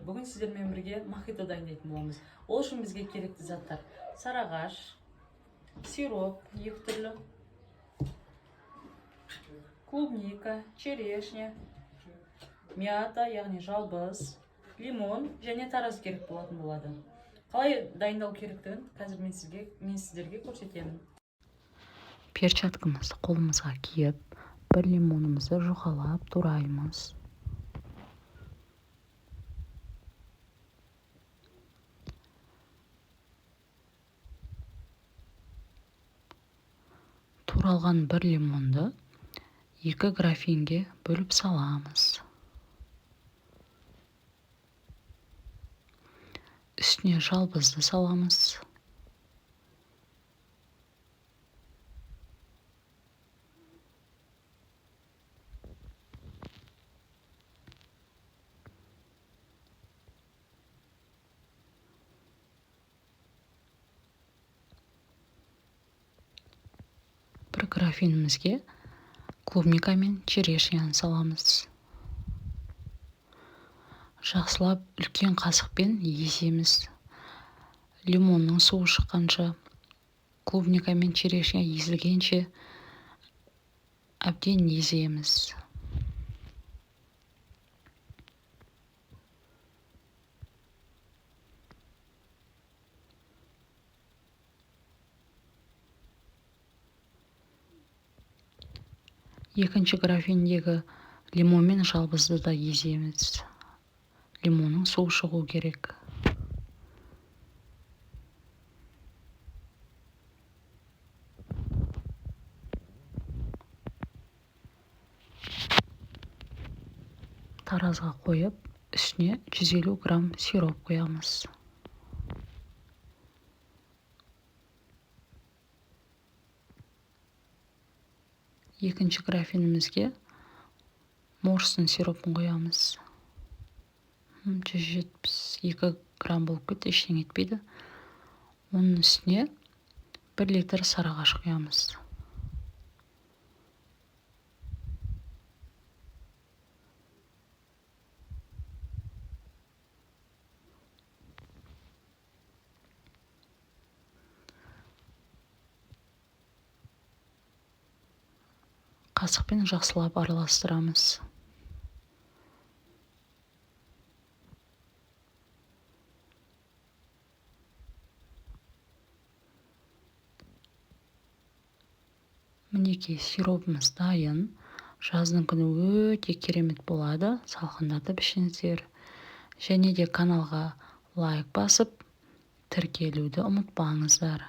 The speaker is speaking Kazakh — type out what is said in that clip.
Бүгін сіздермен бірге мохито дайындайтын боламыз. Ол үшін бізге керекті заттар: сарыағаш, сироп екі түрлі, клубника, черешня, мята, яғни жалбыз, лимон және таразы керек болатын болады. Қалай дайындау керектігін қазір мен сіздерге көрсетемін. Перчаткамызды қолымызға киіп, бір лимонымызды жұқалап тураймыз. Туралған бір лимонды екі графинге бөліп саламыз. Үстіне жалбызды саламыз. Бір графинімізге клубника мен черешняны саламыз. Жақсылап үлкен қасықпен еземіз. Лимонның суы шыққанша, клубника мен черешня езілгенше әбден еземіз. Екінші графиндегі лимон мен жалбызды да еземіз. Лимонның суы шығу керек. Таразға қойып, үстіне 150 грамм сироп құямыз. Екінші графинімізге морстың сиропын құямыз. 172 грамм болып кетті, ештеңе етпейді. Оның үстіне 1 литр сарыағаш құямыз. Қасықпен жақсылап араластырамыз. Мінекей, сиропымыз дайын. Жаздың күні өте керемет болады. Салқындатып ішіңіздер. Және де каналға лайк басып, тіркелуді ұмытпаңыздар.